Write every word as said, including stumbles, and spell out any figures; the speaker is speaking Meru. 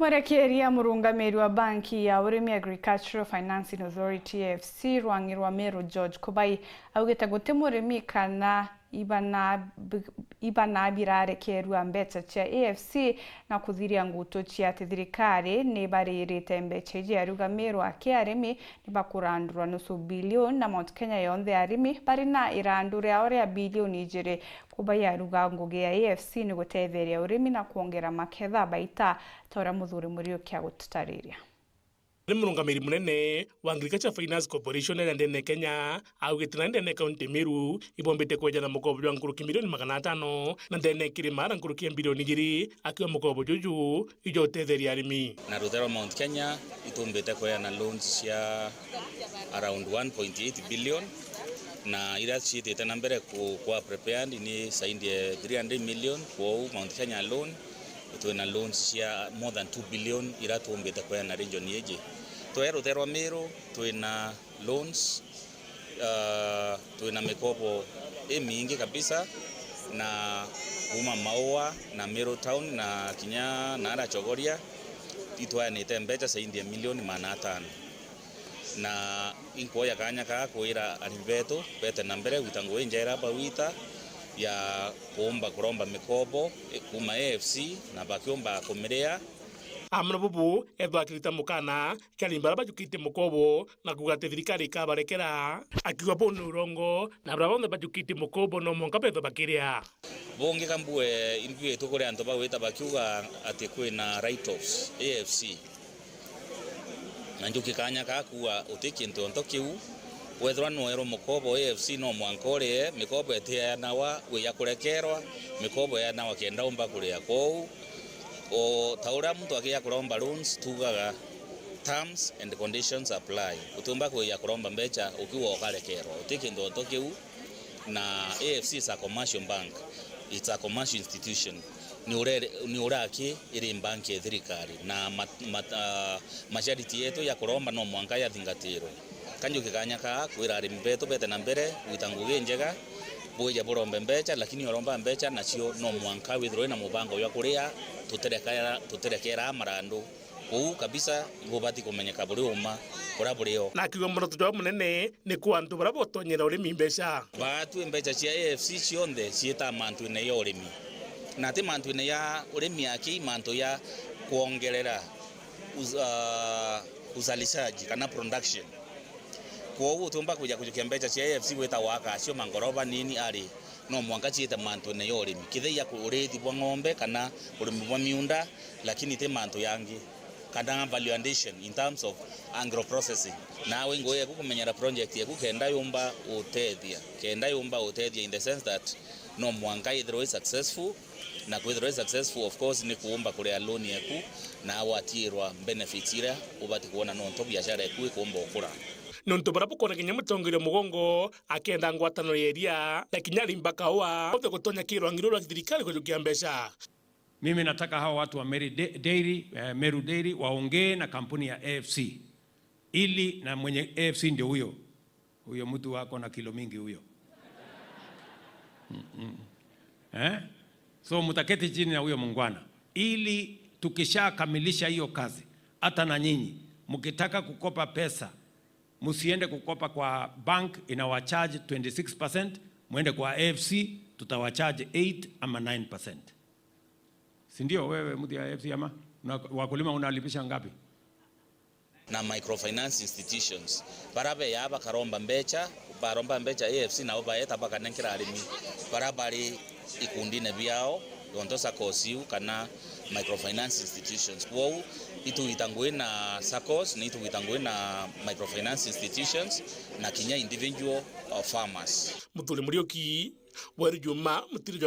Mwerekeria murungamiri wa banki ya urimi, Agricultural Financing Authority, A F C, rwangi rwa Meru, George Kubai, augite guti murimi kana ibana, ibana birarekerua mbeca cia A F C na kuthiria ngutu cia ati thirikari ni baririte mbeca iji. Ariuga Meru aki arimi ni bakurandurwa nusu bilioni na Mount Kenya yonthe arimi bari na irandu riao ria bilioni ijiri. Kubai ariuga ngugi ya A F C ni gutetheria urimi na kwongera maketha baita, ta uria muthuri Muriuki agututariria. Ni murungamiri munene wa Agriculture Finance Corporation iria ndene Kenya augite na ndene kaunti Meru ibombite kweja na mukobo jwa nkuruki milioni magana atano na ndene kirima na nkuruki ya bilioni ijiri, akiuga mukobo juju ijo utetheria arimi. Na ruthe rwa Mount Kenya itumbite kweana loans cia around one point eight billion, na iria ciitite na mbere ku-, kwa prepared ni zaidi ya three hundred million. Kwou Mount Kenya alone twina loans cia more than two billion iria tuumbite kweana region iji. Twe ruthe rwa Meru twina loans, ah, twina mikobo imingi kabisa, na kuuma Maua na Meru town na kinya naara Chogoria itwaanite mbeca zaidi ya milioni magana atano. Na inkuoya kaanya kaa kwira arimi betu bete na mbere gwita ngugi injega iria bagwita ya kuumba kuromba mikobo, eh, kuuma A F C na bakiumba kumiria. Amwe na bubu, ethwa akirita mukana kia arimi baria bajukitie mukobo na kuuga ati thirikari ikabarekera. Akiuga buu ni urongo, na baria bonthe bajukitie mukobo no mwanka bethwe bakiria. Bungi ka mbue imbwitwe kuri antu bagwita bakiuga ati kwina write-offs A F C. Na njuki kaanya kaa kuuga uti kintu onto kiu. Wethirwa nweerwa mukobo A F C no mwanka urie, mikobo itiaanawa wi ya kurekeerwa, mikobo yaanawa kenda umba kuria. Kwou, o ta uria muntu akiija kuromba loans, tuugaga terms and conditions apply. Utiumba kwija kuromba mbeca ukiuga ukarekeerwa, uti kintu onto kiu. Na A F C is a commercial bank, it's a commercial institution. Ni ure-, ni uraki iri bank ya thirikari, na mat-, mat-, ah, masharti yetu ya kuromba no mwanka yathingatirwe. Kanjuki kaanya kaa kwira arimi betu bete na mbere gwita ngugi injega, bwije burombe mbeca, lakini uromba mbeca nacio no mwanka withirwe na mubango jwa kuria, tutirekera-, tutirekeraa marandu. Uu kabisa ibubati kumenyeka buri uma kuria buri o. Na akiuga muoroto jwao munene ni kua antu baria botonyera urimi mbeca. Baatwi mbeca cia A F C cionthe ciitaa mantuine ya urimi, na ti mantuine ya urimi aki, mantu ya kwongerera uz-, ah, uzalishaji kana production. Kwou utiumba kwija kujukia mbeca cia A F C gwita gwaka acio mangoroba nini ari, no mwanka ciite mantuine ya urimi. Kithei ya ku-, uriithi bwa ng'ombe kana urimi bwa miunda, lakini ti mantu yangi. Kana value addition in terms of agro processing. Nawe ngugi yaku kumenyera project yaku kenda yumba utethia, kenda yumba utethia in the sense that no mwanka ithirwe i successful, na kwithirwa i successful, of course, ni kuumba kuria loan yaku, na watiirwa benefits iria ubati kuona nontu biashara yaku ikuumba ukura. Nontu baria bukwona kinya mutongeria mugongo akenda ngwataniro ya iria, na kinya arimi ba kaua, bonthe gutonya kiri rwangi ruru rwa thirikari kujukia mbeca. Mimi nataka hawa watu wa Meru Da-, Dairy, eh, Meru Dairy waongee na kampuni ya A F C. Ili na mwenye A F C ndio huyo. Huyo mtu wako na kilo mingi huyo. Mm, mm. Eh? So mtaketi chini na huyo mungwana. Ili tukishakamilisha hiyo kazi, hata na nyinyi, mkitaka kukopa pesa, msiende kukopa kwa bank inawacharge twenty six percent, mwende kwa A F C, tutawacharge eight ama nine percent. Si ndio wewe mtu ya A F C ama? Na wakulima unalipisha ngapi? Na microfinance institutions. Bara beya bakaromba mbecha, baromba mbecha A F C nabo baeta bakanenkera arimi bara bari ikundine biao, tonto saccos iu kana microfinance institutions. Kwou itugita ngui na saccos, ni itugita ngui na microfinance institutions, na kinya individual, uh, farmers. Muthuri Muriuki, Weru Juma, Mutiri